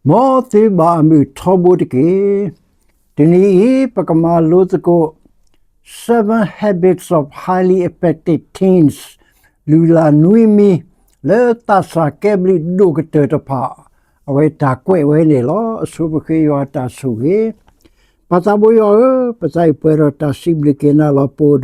မ်သုဘၣ်အမုာ်ထီဘိတက့ၢ်. တနံၤအံၤ ပကမၤလိသကိး Seven Habits of Highly Effective Teens လုၢ်လၢ်နွံမံၤ လၢသးစၢ်ကဲဘျုးဒိၣ်ကတၢၢ်တဖၣ် အဝဲတၢ်ကွဲးဝဲန့ၣ်လီၤ. အဆိပဃ့ယွၤတၢ်ဆိၣ်ဂ့ၤ. ပၢ်သးဘိယွၤဧၢ, ပသးအံၤပှဲၤဒီးတၢ်စံးဘျုးက့ၤနၤလီၤ. ပအိၣ်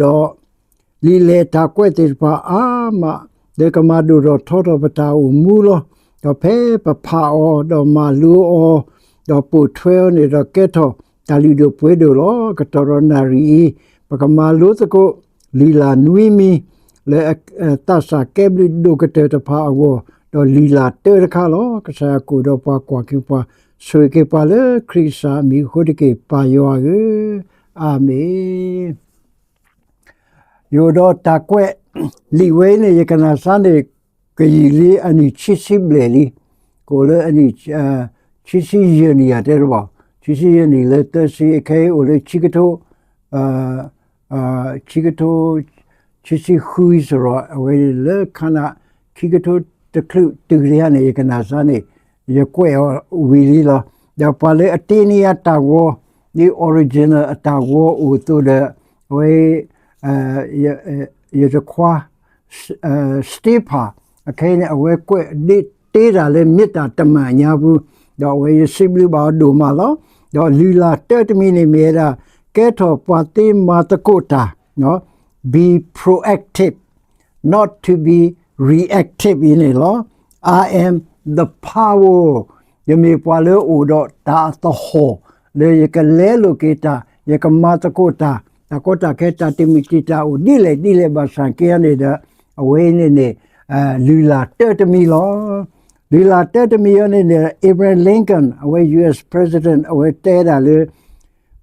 ဒီး လံာ်လဲၢ်တၢ်ကွဲးသ့ၣ်တဖၣ်အါမး လၢကမၤဒိၣ်ထီၣ်ထီထီၣ်ပတၢ်အိၣ်မူလီၤ. ဒီးဖဲပဖးအီၤ ဒီးမၤလိအီၤ ဒီးပိာ်ထွဲအီၤန့ၣ်ဒီး ကဲထီၣ်တၢ်လုၢ်ဒိၣ်ပှ့ၤဒိၣ်လီၤ. ကတီၢ်ဒီးနၣ်ရံၣ်အံၤ ပကမၤလိသကိး လုၢ်လၢ်နွံမံၤ လၢ သးစၢ်ကဲဘျုးဒိၣ်ကတၢၢ်တဖၣ်အဂီၢ် ဒီးလုၢ်လၢ်တၢတခါလီၤ. ကစၢ်ယွၤကအိၣ်ဒီးပှၤ ကွၢ်က့ၤပှၤ ဆိၣ်ဂ့ၤက့ၤပှၤလၢခရံာ်ကစၢ်အမံၤအဃိတက့ၢ် ပၢ်ယွၤဧၢ, အၤမ့ၣ်. ယအိၣ်ဒီးတၢ်ကွဲးလံာ်ဝဲအံၤန့ၣ် ယကနၣ်စါန့ၣ် ကယံာ်လံ အနံၣ်ခံဆံဘျဲၣ်လံ. ကအိၣ်လၢအနံၣ် ခံဆံယဲၢ်နံၣ်ဧါ တဲတဘၣ်, ခံဆံယဲၢ်နံၣ်လၢသၢဆံ အခဲအံၤအိၣ်လၢခံကထိ ခံကထိ ခံဆံဃုစရီ အဝဲလၢခါနၣ် ခံကထိတချုးတုၤတယါန့ၣ် ယကနၣ်စါန့ၣ် ယကွဲးအီၤဝံၤလံလီၤ. ဒီးပှၤလၢအတ့န့ၢ်ယၤတၢ်ဂီၤ ဒ် original အတၢ်ဂီၤအိၣ်အသိးဒီး အဝဲ ယတခွါ Stephen အခဲအံၤန့ၣ် အဝဲကွဲးဒ်တ့တၢ်လၢမ့ၢ်တၢ်တမံၤညါပူၤ ဒီးအဝဲယစံးဘျုးဘၣ်အီၤဒိၣ်မးလီၤ. ဒီးလုၢ်လၢ်တၢတမံၤန့ၣ်မ့ၢ်ဝဲဒၣ် ကဲထီၣ်ပှၤသ့မၤသကိးတၢ် be proactive, not to be reactive အံၤန့ၣ်လီၤ. I am the power. ယမ့ၢ်ပှၤလၢအိၣ်ဒီးတၢ်အသဟီၣ် လၢယကလဲလိာ်က့ၤတၢ်, ယကမၤသကိးတၢ်, တၢ်ကီတၢ်ခဲ တၢ်တမုာ်တံာ်တာ်အိၣ်ဒ်လဲၣ်ဒ်လဲၣ်ဘၣ်ဆၣ်က့န့ၣ်ဒီး အဝဲန့ၣ်န့ၣ် လုၢ်လၢ်တၢတမံၤလီၤ. လုၢ်လၢ်တၢတမံၤအံၤန့ၣ်န့ၣ် Abraham Lincoln အဝဲ US President အဝဲတဲဒၣ်လၢ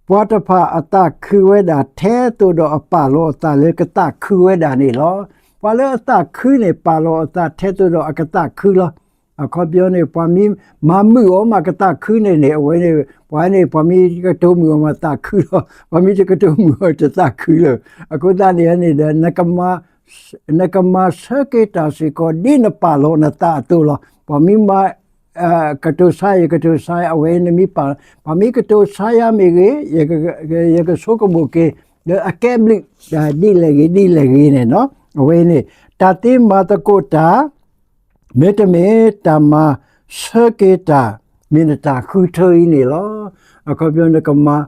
ပှၤတဖၣ်အသးခုဝဲဒၣ်ထဲသိးဒီးအပာ်လီၤအသးလၢကသးခုဝဲဒၣ်န့ၣ်လီၤ. ပှၤလၢအသးခုန့ၣ် ပာ်လီၤအသးထဲသိးဒီးအကသးခုလီၤ. အခီပညီန့ၣ် ပှၤမ့ၢ်မၤမုာ်အီၤမးကသးခုန့ၣ်န့ၣ် အဝဲန့ၣ် ပှၤန့ၣ် ပှၤမ့ၢ်ကတိၤမုာ်အီၤမးသးခုလီၤ. ပှၤမ့ၢ်တကတိၤမုာ်အီၤတသးခုလၢၤ. အဃိသတးန့ၣ်န့ၣ်ဒီး နကမၤဆၢက့ၤတၢ်စ့ၢ်ကီး ဒ်နပာ်လီၤနသးအသိးလီၤ. ပှၤမ့ၢ်မၤ ကတိၤဆါ ယကတိၤဆါ အဝဲနမ့ၢ်ပာ်, ပှၤမ့ၢ်ကတိၤဆါယၤမ့ၢ်ဂ့ၤ, ယကဆိကမိၣ်က့ၤ လၢအကဲဘျုး ဒ်လဲၣ်ဂ့ၤ ဒ်လဲၣ်ဂ့ၤန့ၣ်နီၤ. အဝဲန့ၣ် တၢ်သ့မၤသကိးတၢ် မ့တမ့ၢ်တၢ်မၤဆၢက့ၤတၢ် မ့ၢ်နတၢ်ဃုထၢအံၤန့ၣ်လီၤ. အခီပညီနကမၤ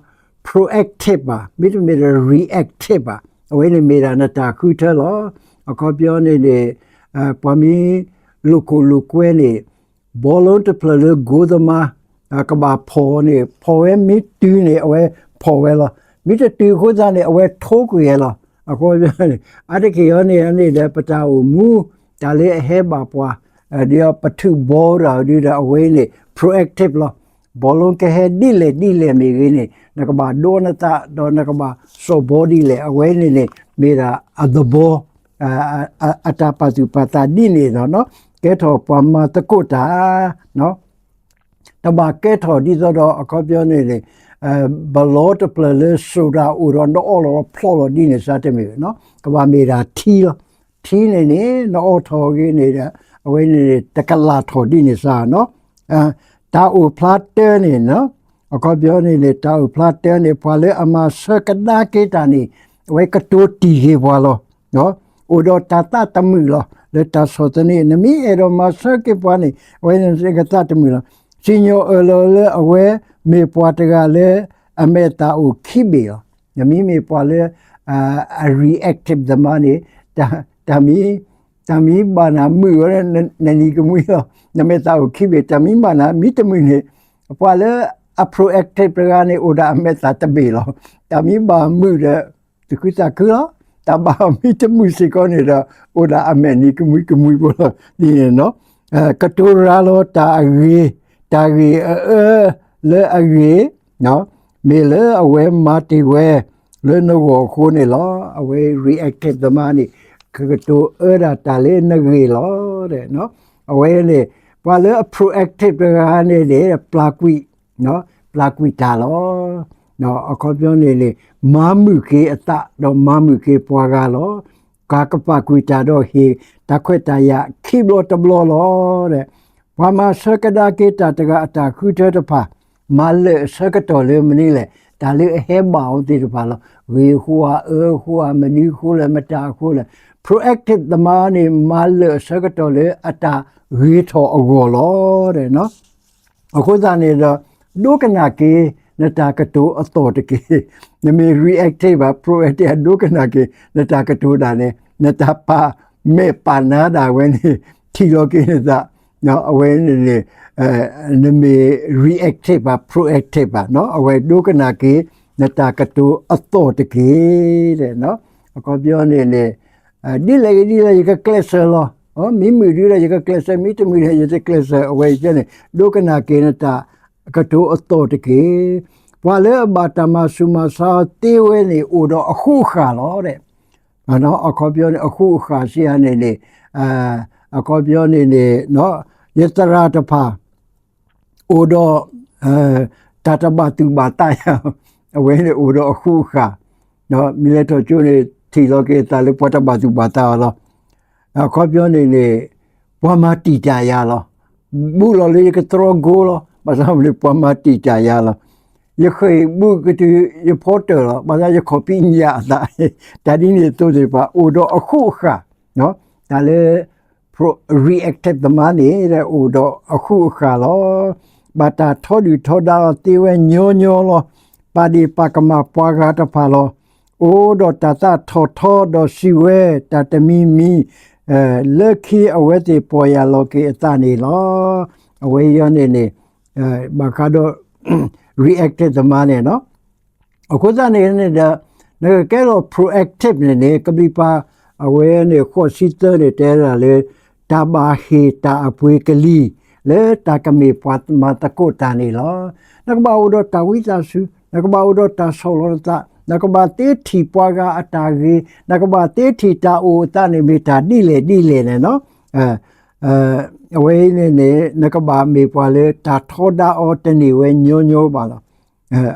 proactive ဘၣ်, မ့တမ့ၢ်ဒီး reactive ဘၣ်, အဝဲန့ၣ်မ့ၢ်ဒၣ်နတၢ်ဃုထၢလီၤ. အခီပညီန့ၣ်န့ၣ် ပှၤမ့ၢ်လိာ်ခိၣ်လိာ်ကွဲန့ၣ် ဘီလိတဖျၢၣ်လၢကိးသမါ ကဘၣ်ဖီၣ်န့ၣ် ဖီၣ်ဝဲမ့ၢ်တုၤန့ၣ် အဝဲဖီၣ်ဝဲလီၤ. မ့ၢ်တတုၤအဃိသတးန့ၣ် အဝဲထိကွံာ်ဝဲလီၤ. အဃိ အါတက့ၢ်အံၤန့ၣ်န့ၣ်ဒီး ပတၢ်အိၣ်မူ တၢ်လၢအဟဲဘၣ်ပှၤ ဒီးပထုးဘီတၢ်ဒုဒီး အဝဲန့ၣ် proactive လီၤ. ဘီလိကဟဲဒ်လဲၣ်ဒ်လဲၣ်မ့ၢ်ဂ့ၤန့ၣ် နကဘၣ်ဒိနသး ဒီးနကဘၣ်စိာ်ဘီဒ်လဲၣ် အဝဲန့ၣ်န့ၣ် မ့ၢ်ဒၣ်အသဘီ အတၢ်ပာ်သူၣ်ပာ်သးဒ်န့ၣ်ဒီး ကဲထီၣ်ပှၤမၤသကိးတၢ် တဘၣ်ကဲထီၣ်ဒ်သိးဒီး အခီပညီန့ၣ်န့ၣ် ဘီလိတဖျၢၣ်လၢစိာ်တၢ်အိၣ်ဒီး နအီၣ်လီၤဖျီလီၤဒ်န့ၣ်စါတမ့ၢ်ဘၣ်နီၤ. ကဘၣ်မ့ၢ်ဒၣ်ထံလီၤ. ထံန့ၣ်န့ၣ် နအီၣ်ထီၣ်ဂ့ၤန့ၣ်ဒီး အဝဲန့ၣ်န့ၣ် တကလၢ်ထီၣ်ဒ်န့ၣ်စါနီၤ. တၢ်အိၣ်ဖျါတၢန့ၣ်နီၤ, အခီပညီန့ၣ်န့ၣ် တၢ်အိၣ်ဖျါတၢန့ၣ် ပှၤလၢအမၤဆၢကဒါက့ၤတၢ်န့ၣ် အဝဲကတိၤတံၢ်က့ၤပှၤလီၤ. အိၣ်ဒီးတၢ်သးတမုာ်လီၤ. လၢတၢ်ဆီၣ်သနံး နမ့ၢ်အဲၣ်ဒိးမၤဆၢက့ၤပှၤန့ၣ် အဝဲန့ၣ်ကသးတမုာ်လီၤ. စံၣ်ညီၣ်အၢၣ်လီၤလၢအဝဲမ့ၢ်ပှၤတဂၤလၢ အမဲာ်သၣ်အိၣ်ခံဘ့ၣ်လီၤ. နမ့မ့ၢ်ပှၤလၢ အ reactive သမားန့ၣ် တၢ်မံ တၢ်မံဘၣ်နၤမုာ်ဝဲ နနံၤကမှံလီၤ. နမဲာ်သၣ်အိၣ်ခံဘ့ၣ် တၢ်မံဘၣ်နၤ မ့ၢ်တမုာ်န့ၣ် ပှၤလၢအ proactive တဂၤန့ၣ် အိၣ်ဒၣ်အမဲာ်သၣ်တဘ့ၣ်လီၤ. တၢ်မံဘၣ်မုာ်ဒီး သူၣ်ခုသးခုလီၤ. တၢ်ဘၣ်မ့ၢ်တမုာ်စ့ၢ်ကီးန့ၣ်ဒီး အိၣ်ဒၣ်အမဲာ်နံၤကမှံကမှံဖိလီၤ. ဒ်န့ၣ်နီၤ ကတိၤရၤလီၤတၢ်အဂ့ၤ တၢ်ဂ့ၢ်အအၢလၢအဂ့ၤ မ့ၢ်လၢအဝဲမၤတ့ၢ်ဝဲ လၢနဂီၢ်အဃိန့ၣ်လီၤ. အဝဲ reactive သမားန့ၣ် ကကတိၤအၢဒၣ်တၢ်လၢနဂ့ၢ်လီၤ. အဝဲန့ၣ် ပှၤလၢအ proactive တဂၤန့ၣ်န့ၣ် ပျၢ်ကွံာ် ပျၢ်ကွံာ်တၢ်လီၤ. အခီပညီန့ၣ်န့ၣ် မၤမုာ်က့ၤအသး ဒီးမၤမုာ်က့ၤပှၤဂၤလီၤ. ကကပာ်ကွံာ်တၢ်ဒီးဟ့ၣ် တၢ်ခွဲးတၢ်ယာ်ခံဘျီတဘျီလီၤ. ပှၤမၤဆၢကဒါက့ၤတၢ်တဂၤအတၢ်ဃုထၢတဖၣ် မၤလၢာ်အဆၢကတီၢ်လၢမနုၤလဲၣ်, တၢ်လၢအဟဲဘၣ်အီၤသ့ၣ်တဖၣ်လီၤ. ဂ့ၢ်အဃိဧါ, အၢအဃိဧါ, မနုၤအဃိလဲၣ်, မတၤအဃိလဲၣ်, proactive သမားန့ၣ် မၤလၢာ်အဆၢကတီၢ်လၢအတၢ်ဂ့ၤထီၣ်အဂီၢ်လီၤ. အဃိသတးန့ၣ်ဒီး ဒိကနၣ်က့ၤ နတၢ်ကတိၤအသီၣ်တက့ၢ်. နမ့ၢ် reactive ဘၣ် proactive ဒိကနၣ်က့ၤ နတၢ်ကတိၤဒၣ်နဲ, နတၢ်ပာ်မဲာ်ပာ်နါဒၣ်ဝဲန့ၣ် ထံၣ်လီၤက့ၤနသး, အဝဲန့ၣ်န့ၣ် နမ့ၢ် reactive ဘၣ် proactive ဘၣ်, အဝဲဒိကနၣ်က့ၤ နတၢ်ကတိၤအသီၣ်တက့ၢ်. အခီပညီန့ၣ်န့ၣ် ဒ်လဲၣ်ဂ့ၤဒ်လဲၣ် ယကကျဲးစၢးလီၤ. မ့ၢ်မုာ်ဒုဒီး ယကကျဲးစၢး, မ့ၢ်တမုာ်ဒီး ယတကျဲးစၢး, အဝဲန့ၣ် ဒိကနၣ်က့ၤနတၢ်ကတိၤအသီၣ်တက့ၢ်. ပှၤလၢအဘၣ်တၢ်မၤဆူၣ်မၤဆါအီၤသ့ဝဲန့ၣ် အိၣ်ဒီးအဃူအဃာ်လီၤ. အခီပညီန့ၣ် အဃူအဃာ်စံးယၤန့ၣ်န့ၣ် အခီပညီန့ၣ်န့ၣ် ယသရၣ်တဖၣ် အိၣ်ဒီး တၢ်တဘၣ်သူၣ်ဘၣ်သးယၤ, အဝဲန့ၣ်အိၣ်ဒီးအဃူအဃာ်, မ့ၢ်လဲၤထီၣ်ကၠိန့ၣ် ထံၣ်လီၤက့ၤသးလၢပှၤတဘၣ်သူၣ်ဘၣ်သးအီၤလီၤ. အခီပညီန့ၣ်န့ၣ် ပှၤမၤတံာ်တာ်ယၤလီၤ. ဘူးလီၤလၢယကတြီကိလီၤ. ဘၣ်ဆၣ်န့ၣ် ပှၤမၤတံာ်တာ်ယၤလီၤ. ယဃ့ၢ်ဘူးကတုၤယဖီတၢၢ်လီၤ. ဘၣ်ဆၣ်ယခီၣ်ဖံးညၣ်အသး, တၢ်ဒ်န့ၣ်အသိးသ့ၣ်တဖၣ် အိၣ်ဒီးအဃူအဃာ်, တၢ်လၢ reactive သမားန့ၣ် အိၣ်ဒီးအဃူအဃာ်လီၤ. ဘၣ်တၢ်ထီဒုၣ်ထီဒါအီၤသ့ဝဲညီညီလီၤ. ပာ်ဒ့ၣ်ပာ်ကမၣ်ပှၤဂၤတဖၣ်လီၤ. အိၣ်ဒီးတၢ်သးထီၣ်ထီဒီးစံးဝဲတၢ်တမံၤမံၤ, လၢခံအဝဲသ့ၣ်ပီၢ်ယၢ်လီၤက့ၤအသးန့ၣ်လီၤ. အဝဲအံၤန့ၣ်န့ၣ် ဘၣ်ဃးဒီး reactive သမားန့ၣ် အဃိသတးန့ၣ်န့ၣ်ဒီး နကကဲထီၣ် proactive န့ၣ်န့ၣ် ကဘျံးပၤ အဝဲန့ၣ် ဃိးဆံသၢန့ၣ် တဲဝဲဒၣ်လၢ တၢ်ဘၣ်ဟ့ၣ်တၢ်အပှ့ၤကလံၤ လၢတၢ်ကမ့ၢ်ပှၤမၤသကိးတၢ်န့ၣ်လီၤ. နကဘၣ်အိၣ်ဒီးတၢ်ဝံသးစူၤ, နကဘၣ်အိၣ်ဒီးတၢ်ဆီၣ်လီၤနသး, နကဘၣ်သ့ထံၣ်ပှၤဂၤအတၢ်ဂ့ၤ, နကဘၣ်သ့ထံၣ်တၢ်အိၣ်အသးန့ၣ်မ့ၢ်တၢ်ဒ်လဲၣ်ဒ်လဲၣ်န့ၣ်လီၤ. အဝဲအံၤန့ၣ်န့ၣ် နကဘၣ်မ့ၢ်ပှၤလၢတၢ်ထီဒါအီၤတန့ၢ်ဝဲညီညီဘၣ်လီၤ.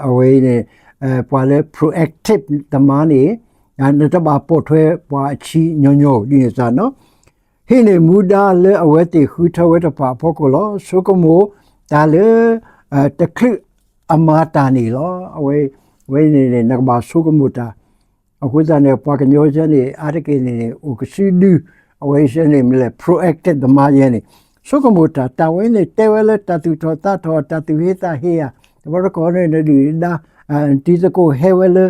အဝဲအံၤန့ၣ် ပှၤလၢ proactive သမားန့ၣ် နတဘၣ်ပိာ်ထွဲပှၤအဆံညီညီဒ်န့ၣ်သးန့ၣ်လီၤ. ဟံးန့ၢ်မူဒါလၢအဝဲသ့ၣ်ဃုထၢဝဲတဖၣ်အဖီခိၣ်လီၤ. ဆိကမိၣ်တၢ်လၢ တချုးအမၤတၢ်န့ၣ်လီၤ. အဝဲအံၤန့ၣ်န့ၣ် နကဘၣ်ဆိကမိၣ်တၢ် အဃိသတးန့ၣ် ပှၤကညီဆၢန့ၣ် အါတက့ၢ်န့ၣ်န့ၣ် အိၣ်ကစုဒု, အဝဲအံၤဆၢန့ၣ်မ့ၢ်လဲၣ် proactive သမားယဲန့ၣ် ဆိကမိၣ်တၢ်, တၢ်ဝဲန့ၣ်တဲဝဲလၢတၢ်သူၣ်ထီၣ်သးထီၣ် တၢ်သူၣ်ဟ့သးဟ့ဧါ, တဘျီတခီၣ်န့ၣ် နဒုၣ်နဒါ တံၤသကိးဟဲဝဲလၢ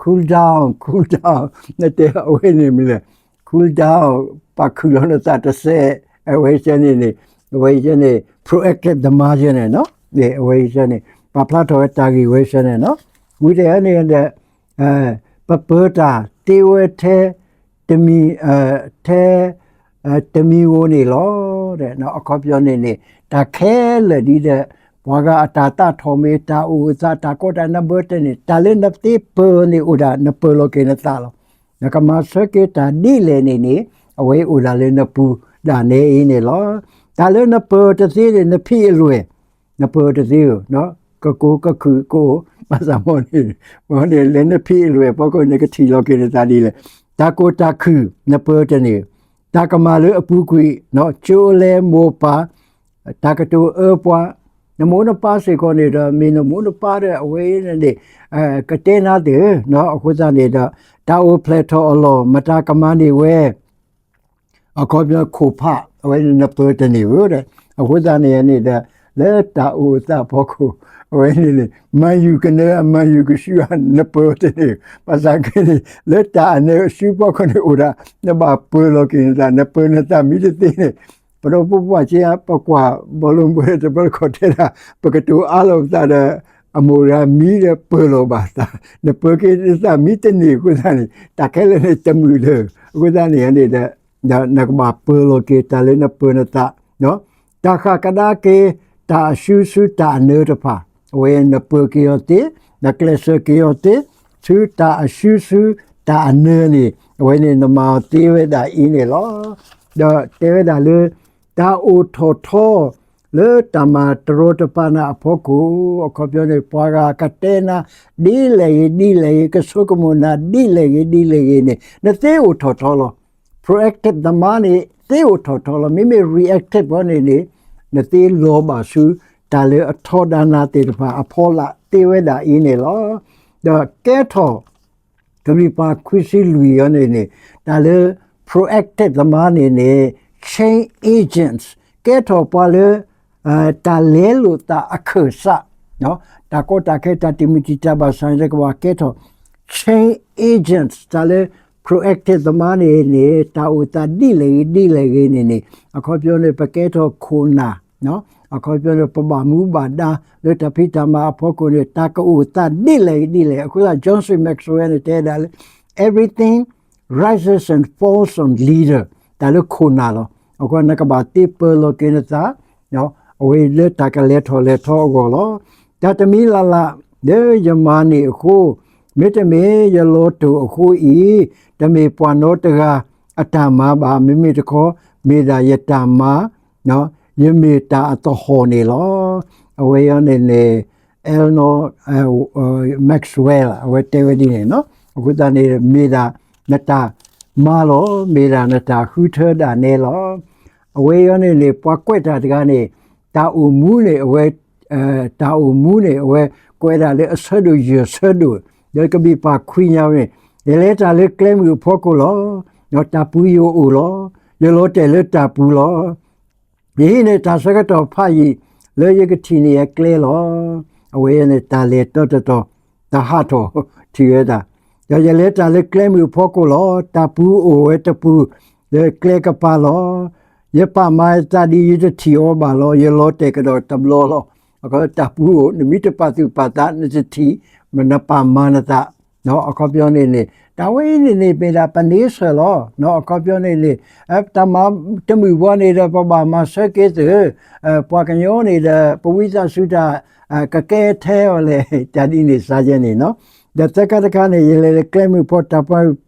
cool down, cool down နတဲအဝဲန့ၣ်မ့ၢ်လဲၣ် cool down ပာ်ခုၣ်လီၤနသးတစဲး, အဝဲအံၤဆၢန့ၣ်န့ၣ် အဝဲအံၤဆၢန့ၣ် proactive သမားယဲန့ၣ်လီၤ. အဝဲအံၤဆၢန့ၣ် ပာ်ဖျါထီၣ်ဝဲတၢ်ဂ့ၢ်ဝဲဆၢန့ၣ်လီၤ. ဝံၤတဲန့ၣ်ဒီး ပပၢၤတၢ်သ့ဝဲထဲ တမံၤ, ထဲတမံၤဧိၤန့ၣ်လီၤ. အခီပညီန့ၣ်န့ၣ် တၢ်ခဲလၢာ်ဒ်ဒီး ပှၤဂၤအတၢ်သးထီၣ်မ့ၢ်တၢ်အိၣ်အသး တၢ်ကီတၢ်နၢ်ပၢၢ်တန့ၢ် တၢ်လၢနသ့ပၢၤန့ၣ်အိၣ်ဒၣ် နပၢၤလီၤက့ၤနသးလီၤ. နကမၤဆၢက့ၤတၢ်ဒ်လဲၣ်န့ၣ်န့ၣ် အဝဲအိၣ်ဒၣ်လၢနပူၤဒၣ်နဲအံၤန့ၣ်လီၤ. တၢ်လၢနပၢၤတသ့န့ၣ် နဖံးအလွဲၢ် နပၢၤတသ့ဧိၤ, ကကိးကခုၣ်ကအိၣ် ဘၣ်ဆၣ်မ့ၢ်န့ၣ် မ့ၢ်န့ၣ် လၢနဖံးအလွဲၢ်အဖီခိၣ် နကထံၣ်လီၤက့ၤနသးဒ်လဲၣ်. တၢ်ကိၢ်တၢ်ခုၣ် နပၢၤတန့ၢ်, တၢ်ကမၣ်လၢအပူၤကွံာ် ကၠိလဲမိၢ်ပၢ် တၢ်ကတိၤအၢပှၤ, နမိၢ်နပၢ်စ့ၢ်ကီးန့ၣ်ဒီး မ့ၢ်နမိၢ်နပၢ်ဒီး အဝဲအံၤန့ၣ် ကတဲနၤသ့ၣ်ဧၢ, အဃိသတးန့ၣ်ဒီး တၢ်အိၣ်ဖျဲၣ်ထီၣ်အလီၢ် မတၤကမၤန့ၢ်ဝဲ အခီပညီခိၣ်ဖး အဝဲန့ၣ်နပၢၤတန့ၢ်ဧိၤဒီး အဃိသတးန့ၣ်န့ၣ်ဒီး လၢတၢ်အိၣ်အသးအဖီခိၣ် အဝဲန့ၣ်န့ၣ် မၤယုၢ်ကနၢ မၤယုၢ်ကဆူၣ်ဧါ နပၢၤတန့ၢ်, ဘၣ်ဆၣ်က့န့ၣ် လၢတၢ်အနၢအဆူဖီခိၣ်န့ၣ်အိၣ်ဒၣ် နဘၣ်ပၢၤလီၤက့ၤနသး နပၢၤနသးမ့ၢ်တသ့န့ၣ် ပဒီပုၢ်ဝဲၢ်က့ ပကွၢ်ဘီလိမိၢ်တဘျီတခီၣ်တဲဒၣ် ပကတိၤအါလီၤပသးဒီး အမိၢ်အရၤမံဒီးပၢၤလီၤဘၣ်သး, နပၢၤက့ၤနသးမ့ၢ်တန့ၢ်အဃိသတးန့ၣ် တၢ်ခဲလၢာ်န့ၣ်တမုာ်လၢၤ, အဃိသတးန့ၣ်န့ၣ်ဒီး နကဘၣ်ပၢၤလီၤက့ၤတၢ်လၢနပၢၤနသး, တၢ်ဃၣ်ကဒါက့ၤ တၢ်အစုဆူတၢ်အနၢတဖၣ်, အဝဲနပၢၤက့ၤအီၤသ့, နကျဲးစၢးက့ၤအီၤသ့, ဆူတၢ်အစုဆူတၢ်အနၢန့ၣ် အဝဲန့ၣ်နမၤအီၤသ့ဝဲဒၣ်အံၤန့ၣ်လီၤ. ဒီးတဲဝဲဒၣ်လၢ တၢ်အိၣ်ထီၣ်ထီ လၢတၢ်မၤတရီတပါနၤအဖီခိၣ် အခီပညီန့ၣ် ပှၤဂၤကတဲနၤ ဒ်လဲၣ်ဂ့ၤဒ်လဲၣ်ဂ့ၤ ကဆိကမိၣ်နၤ ဒ်လဲၣ်ဂ့ၤဒ်လဲၣ်ဂ့ၤန့ၣ် နသ့အိၣ်ထီၣ်ထီလီၤ. Proactive သမားန့ၣ် နသ့အိၣ်ထီၣ်ထီလီၤ. မ့မ့ၢ် reactive အီၤန့ၣ်န့ၣ် နသ့လီၤဘၣ်ဆူ တၢ်လၢအထီဒါနၤသ့ၣ်တဖၣ်အဖီလာ်သ့ဝဲဒၣ်အံၤန့ၣ်လီၤ. ဒီးကဲထီၣ် ကဘံၣ်ပၤခွံဆံလွံၢ်အီၤန့ၣ်န့ၣ် တၢ်လၢ proactive သမားန့ၣ်န့ၣ် change agents ကဲထီၣ်ပှၤလၢ တၢ်လဲလိာ်သးအခၢၣ်စး, တၢ်ကီတၢ်ခဲတၢ်တံာ်မုၢ်တံာ်တာ်ဘၣ်ဆၣ်န့ၣ် ကဘၣ်ကဲထီၣ် change agents တၢ်လၢ proactive သမားန့ၣ်န့ၣ် တၢ်အိၣ်သးဒ်လဲၣ်ဂ့ၤဒ်လဲၣ်ဂ့ၤန့ၣ်န့ၣ် အခီပညီန့ၣ် ပကဲထီၣ်ခိၣ်နၢ် အခီပညီန့ၣ် ပဘၣ်မူဘၣ်ဒါလၢတၢ်ဖံးတၢ်မၤအဖီခိၣ်န့ၣ် တၢ်ကအိၣ်သးဒ်လဲၣ်ဂ့ၤဒ်လဲၣ်. အဃိသတး John C Maxwell န့ၣ် တဲဒၣ်လၢ everything rises and falls on leader တၢ်လၢခိၣ်နၢ်လီၤ. အဃိနကဘၣ်သ့ပၢၤလီၤက့ၤနသး အဝဲလၢတၢ်ကလဲၤထီၣ်လဲၤထီအဂီၢ်လီၤ. တၢ်တမံၤလၢ်လၢ်လၢယမၤန့ၢ်အဃိ, မ့တမ့ၢ်ယလီၤတိာ်အဃိအံၤ, တမ့ၢ်ပှၤနီတဂၤအတၢ်မၤဘၣ်, မ့မ့ၢ်တခီ မ့ၢ်ဒၣ်ယတၢ်မၤ, ယမ့ၢ်တၢ်အသဟီၣ်န့ၣ်လီၤ. အဝဲအံၤန့ၣ်န့ၣ် Eleanor Maxwell အဝဲတဲဝဲဒ်န့ၣ်, အဃိသတးန့ၣ် မ့ၢ်ဒၣ်နတၢ်မၤလီၤ, မ့ၢ်ဒၣ်နတၢ်ဃုထၢဒၣ်နဲလီၤ. အဝဲအံၤန့ၣ်န့ၣ် ပှၤကွဲးတၢ်တဂၤန့ၣ် တၢ်အိၣ်မူန့ၣ် အဝဲ တၢ်အိၣ်မူန့ၣ် အဝဲကွဲးဒၣ်လၢအဆၢဒိၣ်ယဲၢ်ဆၢဒိၣ်, ဒီးကဘံၣ်ပၤခွံညါဝဲန့ၣ်, ယလဲၤတၢ်လၢကျဲမုၢ်အဖီခိၣ်လီၤ. တၢ်ပူၤယအိၣ်လီၤ. ယလီၤတဲာ်လၢတၢ်ပူၤလီၤ. ယဟံးန့ၢ်တၢ်ဆၢကတီၢ်ဖးယံာ် လၢယကထံၣ်န့ၢ်အကျဲလီၤ. အဝဲန့ၣ်တၢ်လဲၤတီတီတီ, တၢ်ဟးထီၣ်ထံၣ်ဝဲတၢ်, ဒီးယလဲၤတၢ်လၢကျဲမုၢ်အဖီခိၣ်လီၤ. တၢ်ပူၤအိၣ်ဝဲတပူၤ, လၢကျဲကပၤလီၤ. ယပာ်မၤသးဒ်ယတထံၣ်အီၤဘၣ်လီၤ. ယလီၤတဲာ်ကဒီးတဘျီလီၤ. တၢ်ပူၤအိၣ် နမ့ၢ်တပာ်သူၣ်ပာ်သး နတထံၣ်, နပာ်မၤနသး အခီပညီန့ၣ်န့ၣ် တၢ်ဝဲအံၤန့ၣ်န့ၣ် မ့ၢ်ဒၣ်ပန့ဆၢၣ်လီၤ. အခီပညီန့ၣ်န့ၣ် တၢ်မၤတမုာ်ဘၣ်န့ၣ်ဒီး ပဘၣ်မၤဆၢက့ၤသုး, ပှၤကညီန့ၣ်ဒီး ပဝံသးစူၤတၢ် ကကဲထဲအီၤလဲၣ်, တၢ်ဒ်န့ၣ်စ့ၢ်ကီးန့ၣ်နီၤ. ဒီးသၢခါတခါန့ၣ် ယလဲၤလၢကျဲမုၢ်ဖီ တၢ်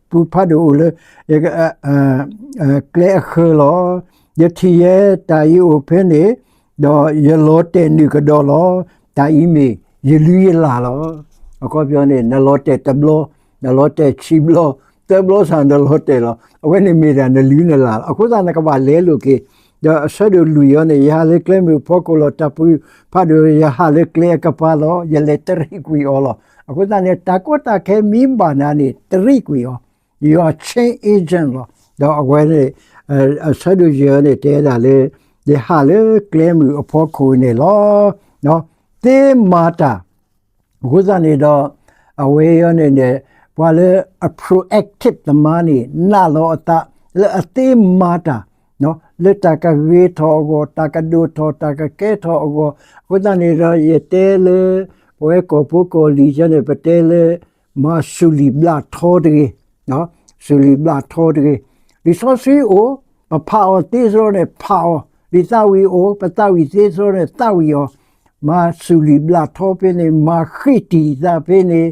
ပူၤဖးဒိၣ်အိၣ်လၢ ကျဲအဃၢၤလီၤ. ယထံၣ်ယဲတၢ်အံၤအိၣ်ဖဲန့ၣ်, ဒီးယလီၤတဲာ်နုာ်ကဒီးလီၤ. တၢ်အံၤမ့ၢ်ယလုၢ်ယလၢ်လီၤ. အခီပညီန့ၣ် နလီၤတဲာ်တဘျီ, နလီၤတဲာ်ခံဘျီ, သၢဘျီစ့ၢ်နလီၤတဲာ်လီၤ. အဝဲန့ၣ်မ့ၢ်ဒၣ်နလုၢ်နလၢ်လီၤ. အဃိသတးနကဘၣ်လဲၤလိာ်က့ၤ, ဒီးအဆၢဒိၣ်လွံၢ်အံၤန့ၣ် ယဟးလၢကျဲမုၢ်ဖီခိၣ်လီၤ. တၢ်ပူၤဖးဒိၣ် ယဟးလၢကျဲအကပၤလီၤ. ယလဲၤတရံးကွံာ်အီၤလီၤ. အဃိသတးန့ၣ် တၢ်ကီတၢ်ခဲမ့ၢ်ဘၣ်နၤန့ၣ် တရံးကွံာ်အီၤ, you are change agent လီၤ. ဒီးအဝဲန့ၣ် အဆၢဒိၣ်ယဲၢ်န့ၣ် တဲဒၣ်လၢ ယဟးလၢကျဲမုၢ်အဖီခိၣ်န့ၣ်လီၤ. သ့မၤတၢ်, အဃိသတးန့ၣ်ဒီး အဝဲအံၤန့ၣ်န့ၣ် ပှၤလၢအ proactive သမားန့ၣ် နာ်လီၤအသး လၢအသ့မၤတၢ် လၢတၢ်ကဂ့ၤထီၣ်အဂီၢ်, တၢ်ကဒိၣ်ထီၣ်, တၢ်ကကဲထီၣ်အဂီၢ်. အဃိသတးန့ၣ်ဒီး ယတဲလၢ ပဝဲကီၢ်ဖိကီၢ်လံၤန့ၣ် ပတဲလၢ မၤစူၢ်လံာ်ဘျးထီတဂ့ၤ, စူၢ်လံာ်ဘျးထီတဂ့ၤ. လံာ်စီဆှံအိၣ်, ပဖးအီၤသ့စရီန့ၣ် ဖးအီၤ, လံာ်သးဝံၣ်အိၣ်, ပသးဝံၣ်သ့စရီန့ၣ် သးဝံၣ်အီၤ. မၤစူၢ်လံာ်ဘျးထီဖဲန့ၣ်, မၤဃ့တံၢ်သးဖဲန့ၣ်,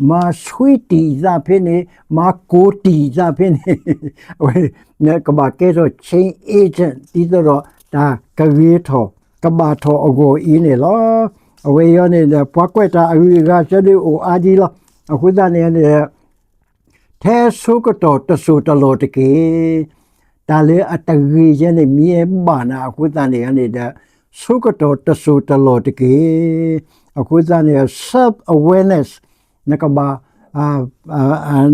မၤဆွံတံၢ်သးဖဲန့ၣ်, မၤကိးတံၢ်သးဖဲန့ၣ်, အဝဲ ကဘၣ်ကဲထီၣ် change agent ဒ်သိးဒီး တၢ်ကဂ့ၤထီၣ် ကဘၣ်ထီၣ်အဂီၢ်အံၤန့ၣ်လီၤ. အဝဲအံၤန့ၣ် ပှၤကွဲးတၢ်အဂုၤအဂၤ ကဒုးအိၣ်အါဒံးလီၤ. အဃိသတးန့ၣ်န့ၣ် ထဲဆိကတီၢ်တစိၢ်တလီၢ်တက့ၢ်. တၢ်လၢအတဂ့ၤယဲန့ၣ် မ့ၢ်ဘၣ်နၤအဃိသတးန့ၣ်န့ၣ်ဒီး ဆိကတီၢ်တစိၢ်တလီၢ်တက့ၢ်. အဃိသတးန့ၣ် self awareness နကဘၣ်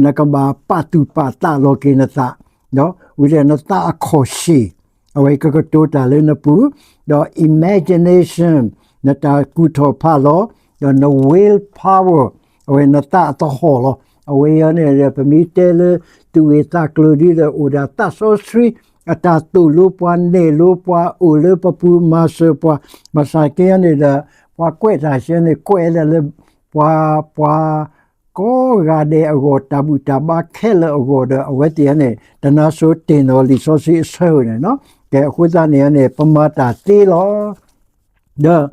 နကဘၣ်ပာ်သူၣ်ပာ်သးလီၤက့ၤနသး, ဒီးဝံၤဒီးနသးအခီၣ်ဆံၣ် အဝဲကကတိၤတၢ်လၢနပူၤ, ဒီး imagination နတၢ်ကူၣ်ထီၣ်ဖးလီၤ, ဒီးန willpower အဝဲနသးအသဟီၣ်လီၤ. အဝဲအံၤန့ၣ် ပမ့ၢ်တဲလၢ သူၣ်ဂ့ၢ်သးကျိၤဒ်ဒီး အိၣ်ဒၣ်သးစီဆှံ အတၢ်သိၣ်လိပှၤ နဲၣ်လိပှၤ အိၣ်လၢပပူၤ မၤစၢၤပှၤ, ဘၣ်ဆၣ်က့န့ၣ်ဒီး ပှၤကွဲးတၢ်ဆၢန့ၣ် ကွဲးဒၣ်လၢ ပှၤ ပှၤ ကိးဂၤဒဲးအဂီၢ် တၢ်ဘူၣ်တၢ်ဘါခဲလၢာ်အဂီၢ်ဒီး အဝဲသ့ၣ်န့ၣ် တနါစိၤတ့ၢ်နီၣ်လံာ်စီဆှံအဆၢန့ၣ်နီၤ. ကဲ အဃိသတးန့ၣ်န့ၣ် ပမၤတၢ်သ့လီၤ. ဒီး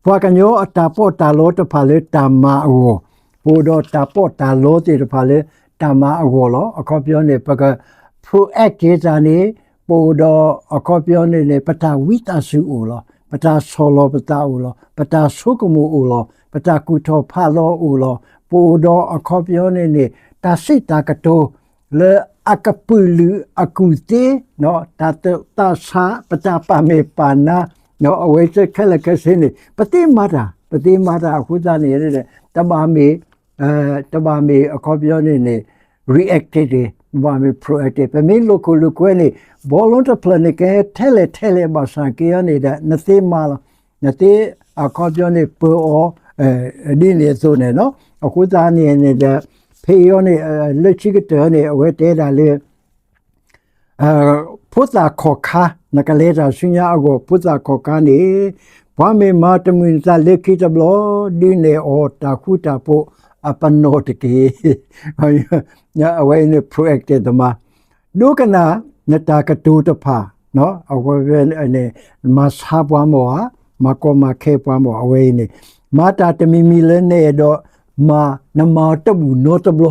ပှၤကညီအတၢ်ပီးတၢ်လီတဖၣ်လၢတၢ်မၤအဂီၢ်, ပအိၣ်ဒီးတၢ်ပီးတၢ်လီသ့ၣ်တဖၣ်လၢတၢ်မၤအဂီၢ်လီၤ. အခီပညီန့ၣ် ပက proact က့ၤတၢ်န့ၣ် ပအိၣ်ဒီးအခီပညီန့ၣ်န့ၣ် ပတၢ်ဝံသးစူၤအိၣ်လီၤ. ပတၢ်ဆီၣ်လီၤပသးအိၣ်လီၤ. ပတၢ်ဆိကမိၣ်အိၣ်လီၤ. ပတၢ်ကူၣ်ထီၣ်ဖးလီၤအိၣ်လီၤ. ပအိၣ်ဒီးအခီပညီန့ၣ်န့ၣ် တၢ်စံးတၢ်ကတိၤလၢ အကပုာ်လုးအကူၣ်သ့, တၢ်သးဆး ပတၢ်ပာ်မဲာ်ပာ်နါ, အဝဲခဲလၢာ်ခဲဆ့န့ၣ် ပသ့မၤတၢ်, ပသ့မၤတၢ်အဃိသတးန့ၣ် တဘၣ်မ့ၢ် တဘၣ်မ့ၢ်အခီပညီန့ၣ်န့ၣ် reactive တဂ့ၤ, တဘၣ်မ့ၢ် proactive. ပမ့ၢ်လိာ်ခိၣ်လိာ်ကွဲန့ၣ် ဘီလီတဖျၢၣ်န့ၣ် ကဟဲထဲလဲၣ်ထဲလဲၣ်ဘၣ်ဆၣ်က့အီၤန့ၣ်ဒီး နသ့မၤလီၤ, နသ့အခီပညီန့ၣ် ပၢအီၤ ဒ်န့ၣ်အသိးန့ၣ်လီၤ. အဃိသတးန့ၣ်န့ၣ်ဒီး ဖဲအံၤအီၤန့ၣ် လၢခံကတၢၢ်န့ၣ် အဝဲတဲဒၣ်လၢ ဖိသၣ်ခီၣ်ခါ, နကလဲၤတၢ်ဆူညါအဂီၢ် ဖိသၣ်ခီၣ်ခါန့ၣ် ပှၤမ့ၢ်မၤတမုာ်နသးလၢခံတဘျီ ဒုးနဲၣ်အီၤတၢ်ဃူတၢ်ဖိးအပနီၣ်တက့ၢ်. အဝဲအံၤန့ၣ် proactive သမား, ဒိကနၣ်နတၢ်ကတိၤတဖၣ်, အဝဲန့ၣ် မၤဆါပှၤမ့ၢ်ဧါ, မၤကီမၤခဲပှၤမ့ၢ်ဧါ, အဝဲအံၤန့ၣ် မၤတၢ်တမံၤမံၤလၢနအဲၣ်ဒိးမၤ နမၤအီၤတဘူၣ်နီတဘျီ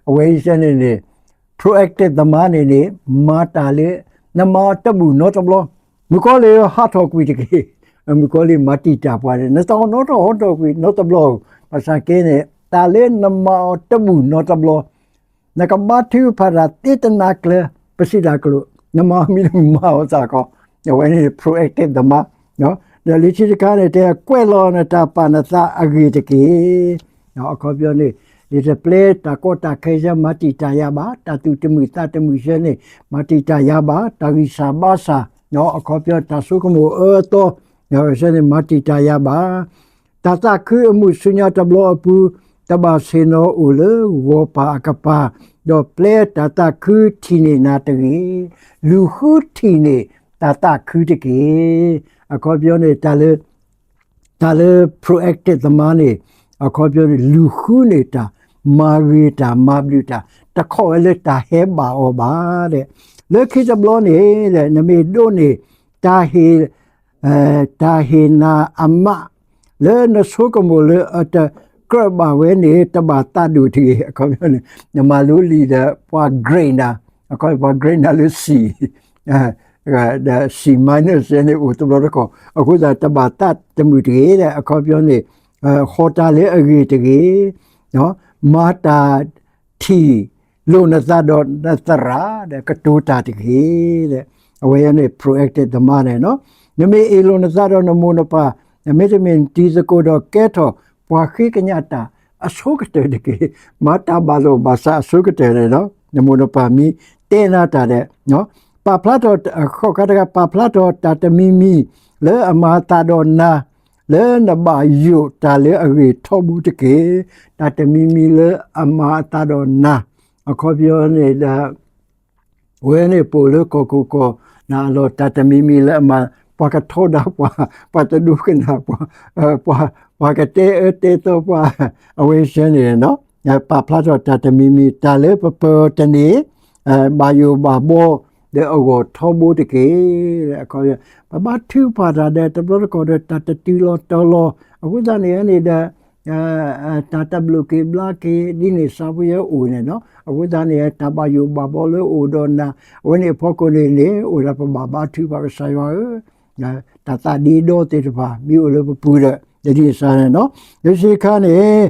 အဝဲအံၤန့ၣ်န့ၣ် proactive သမားန့ၣ်န့ၣ် မၤတၢ်လၢ နမၤအီၤတဘူၣ်နီတဘျီ, မုၣ်ကီၤလံၢ်ဟးထီၣ်ကွံာ်တက့ၢ်, မုၣ်ကီၤလံၢ်မၤတံာ်တာ်ပှၤန့ၣ် နတၢ်အီၣ်နီတဟီထီၣ်ကွံာ်နီတဘျီ, ဘၣ်ဆၣ်က့န့ၣ် တၢ်လၢနမၤအီၤတဘူၣ်နီတဘျီ နကဘါထုကဖၣ်တၢ်သ့တနၤကျၢၤ ပစံးတၢ်ကလိာ်, နမၤမံၤမၤအီၤသးခီ, အဝဲန့ၣ် proactive သမား, ဒီးလံာ်ထံတခါန့ၣ် တဲကွဲးလီၤနတၢ်ပာ်နသးအဂ့ၢ်တက့ၢ်. အခီပညီန့ၣ် ယတပျဲတၢ်ကီတၢ်ခဲဆၢ မၤတံာ်တာ်ယၤဘၣ်, တၢ်သူၣ်တမုာ်သးတမုာ်ဆၢန့ၣ် မၤတံာ်တာ်ယၤဘၣ်, တၢ်ဂံၢ်စၢ်ဘါစၢ်, အခီပညီတၢ်ဆိကမိၣ်အၢအသီ ဆၢန့ၣ် မၤတံာ်တာ်ယၤဘၣ် တၢ်သးခုအမုာ်ဆူညါတဘျီအပူၤ, တဘၣ်ဆ့ၣ်နီၤအိၣ်လၢဂီၤပၤအကပၤ, ဒီးပျဲတၢ်သးခုထံၣ်န့ၢ်နၤတဂ့ၤ, လူၤဃုထံၣ်န့ၢ်တၢ်သးခုတက့ၢ်. အခီပညီန့ၣ် တၢ်လၢ တၢ်လၢ proactive သမားန့ၣ် အခီပညီန့ၣ် လူၤဃုန့ၢ်တၢ်, မၤဂ့ၤတၢ်, မၤဘျုးတၢ်, တခီဝဲလၢတၢ်ဟဲဘၣ်အီၤဘၣ်ဒီး လၢခံတဘျီန့ၣ် နမ့ၢ်ဒိးန့ၢ် တၢ်ဟ့ၣ် တၢ်ဟ့ၣ်နၤအမး လၢနဆိကမိၣ်လၢအတကြၢးဘၣ်ဝဲန့ၣ် တဘၣ်သးဒိၣ်တဂ့ၤ. အခီပညီန့ၣ် နမၤလိလံာ်ဒီး ပှၤ grade နၤ, အခီပညီ ပှၤ grade နၤလၢ C ဒီး C minus န့ၣ်အိၣ်တဘျီတခီၣ်, အဃိသတး တဘၣ်သးတမုာ်တဂ့ၤဒီး အခီပညီန့ၣ် ဟီၣ်တၢ်လၢအဂ့ၤတဂ့ၤ, မၤတၢ် ထံၣ်လိာ်နသးဒီးနသရၣ်ဒီး ကတိၤတၢ်တဂ့ၤဒီး အဝဲန့ၣ် proactive သမားန့ၣ်လီၤ. နမ့ၢ်အ့ၣ်လိာ်နသးဒီးနမိၢ်နပၢ်, နမ့တမ့ၢ်နတံၤသကိးဒီး ကဲထီၣ်ပှၤဃ့ကညးတၢ်အဆိကတၢၢ်တက့ၢ်. မၤတၢ်ဘၣ်လိာ်ဘၣ်စးအဆိကတၢၢ်န့ၣ်လီၤ. နမိၢ်နပၢ်မ့ၢ်တဲနၤတၢ်ဒီး ပာ်ဖျါထီၣ် ဃိးခါတဂၤ ပာ်ဖျါထီၣ်တၢ်တမံၤမံၤ လၢအမၤအသးဒီးနၤ လၢနဘၣ်ယိၣ်တၢ်လၢအဂ့ၤထီဘိတက့ၢ်. တၢ်တမံၤမံၤလၢအမၤအသးဒီးနၤ, အခီပညီန့ၣ်ဒီး ဝဲန့ၣ်ပအိၣ်လၢကီၢ်ခိၣ်ကီၢ်နၢ်အလီၢ် တၢ်တမံၤမံၤလၢအမၤ ပှၤကထီဒါပှၤ, ပှၤတဒိကနၣ်ပှၤ, ပှၤ, ပှၤကတဲအၢတဲသီပှၤ, အဝဲဆၢန့ၣ် ပာ်ဖျါထီၣ်တၢ်တမံၤမံၤ တၢ်လၢပပၢၤအီၤတန့ၢ် ဘၣ်ယိၣ်ဘၣ်ဘီ ဒီးအဂီၢ်ထီဘိတက့ၢ်. ပဘါထုကဖၣ်တၢ်ဒီး တဘျီတခီၣ်ဒီး တၢ်တတုၤလီၤတီၤလီၤ အဃိသတးန့ၣ်န့ၣ်ဒီး တၢ်တဘျုးက့ၤဘျါက့ၤ ဒ်န့ၣ်စးဖဲယဲအိၣ်န့ၣ်လီၤ. အဃိသတးန့ၣ် တၢ်ဘၣ်ယိၣ်ဘၣ်ဘီလၢအိၣ်ဒီးနၤ အဝဲန့ၣ်အဖီခိၣ်န့ၣ်န့ၣ် အိၣ်ဒီးပဘၣ်ဘါထုကဖၣ်ကစၢ်ယွၤဧၢ တၢ်သးဒ့ဒီသ့ၣ်တဖၣ် မ့ၢ်အိၣ်လၢပပူၤဒီး ဒ်န့ၣ်စးန့ၣ်လီၤ. လၢခံတခါန့ၣ်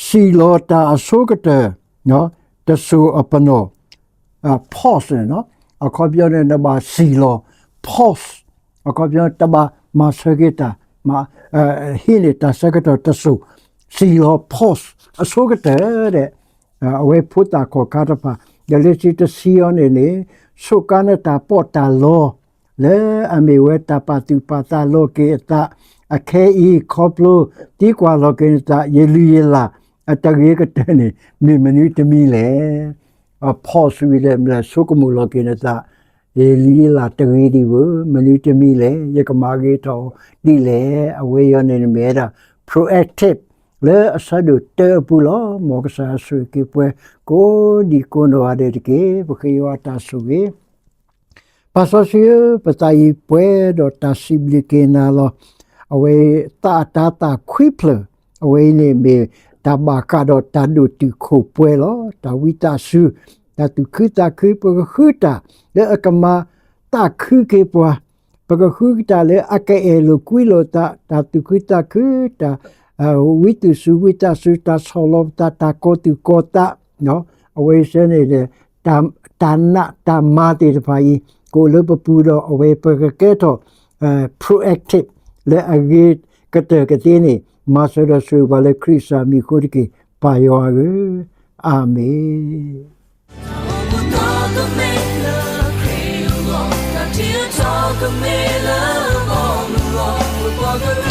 စံၣ်လီၤတၢ်အဆိကတၢၢ် တစိၤအပနီၣ် pause န့ၣ်လီၤ. အခီပညီန့ၣ် နဘၣ်စံၣ်လီၤ pause အခီပညီ တဘၣ်မၤဆၢက့ၤတၢ် ဟံးန့ၢ်တၢ်ဆၢကတီၢ်တစိၤ စံၣ်လီၤ pause အဆိကတၢၢ်ဒီး အဝဲဖိသၣ်ခီၣ်ခါတဖၣ် ဒီးလၢခံတဆံအီၤန့ၣ်န့ၣ် ဆိးကါနတၢ်ပီးတၢ်လီ လၢအမ့ၢ်ဝဲတၢ်ပာ်သူၣ်ပာ်သးလီၤက့ၤအသး အခဲအံၤခီဖျိ သံကွၢ်လီၤက့ၤနသး ယလုၢ်ယလၢ် အတဂ့ၤကတၢၢ်န့ၣ် မ့ၢ်မနုၤတမံၤလဲၣ်. အ pause ဝံၤဒီး မ့ၢ်ဆိကမိၣ်လီၤက့ၤနသး ယလုၢ်ယလၢ်တဂ့ၤဒံးဘၣ် မနုၤတမံၤလဲၣ် ယကမၤဂ့ၤထီၣ်အီၤဒ်လဲၣ်. အဝဲအံၤန့ၣ်မ့ၢ်ဝဲဒၣ် proactive လၢအဆၢဒိၣ်တၢအပူၤလီၤ. မ်ကစၢ်ယွၤဆိၣ်ဂ့ၤက့ၤပှၤ ကိးဒံကိးနီၢ်ဂၤဒဲးတက့ၢ်. ပဃ့ယွၤအတၢ်ဆိၣ်ဂ့ၤ ပၢ်စီဆှံဧၢ, ပသးအံၤပှဲၤဒီးတၢ်စံးဘျုးက့ၤနၤလီၤ. အဝဲသးအတၤသၣ်ခွံဖျၢၣ်, အဝဲအံၤန့ၣ်မ့ၢ်တၢ်ဘၣ်ဃးဒီးတၢ်ဒိၣ်တုာ်ခိၣ်ပှဲၤလီၤ. တၢ်ဝံသးစူၤ, တၢ်သူၣ်ခုသးခု, ပကဃုတၢ်လၢအကမၤသးခုက့ၤပှၤ, ပကဃုကတၢ်လၢအကအဲၣ်လိာ်ကွံလိာ်သး, တၢ်သူၣ်ခုသးခု, တၢ် ဝံသူၣ်စူၤဝံသးစူၤ, တၢ်ဆီၣ်လီၤပသး, တၢ်ကီၤသူၣ်ကီၤသး, အဝဲဆၢန့ၣ်ဒီး တၢ်နာ်တၢ်မၤသ့ၣ်တဖၣ်အံၤ ကအိၣ်လၢပပူၤဒီး အဝဲပကကဲထီၣ် proactive လၢအဂ့ၤကတၢၢ်ကသ့န့ၣ် မၤစၢၤဒီးဆိၣ်ဂ့ၤပှၤလၢခရံာ်စၢ်မံၤအဃိတက့ၢ်, ပၢ်ယွၤဧၢ, အၤမ့ၣ်. ပ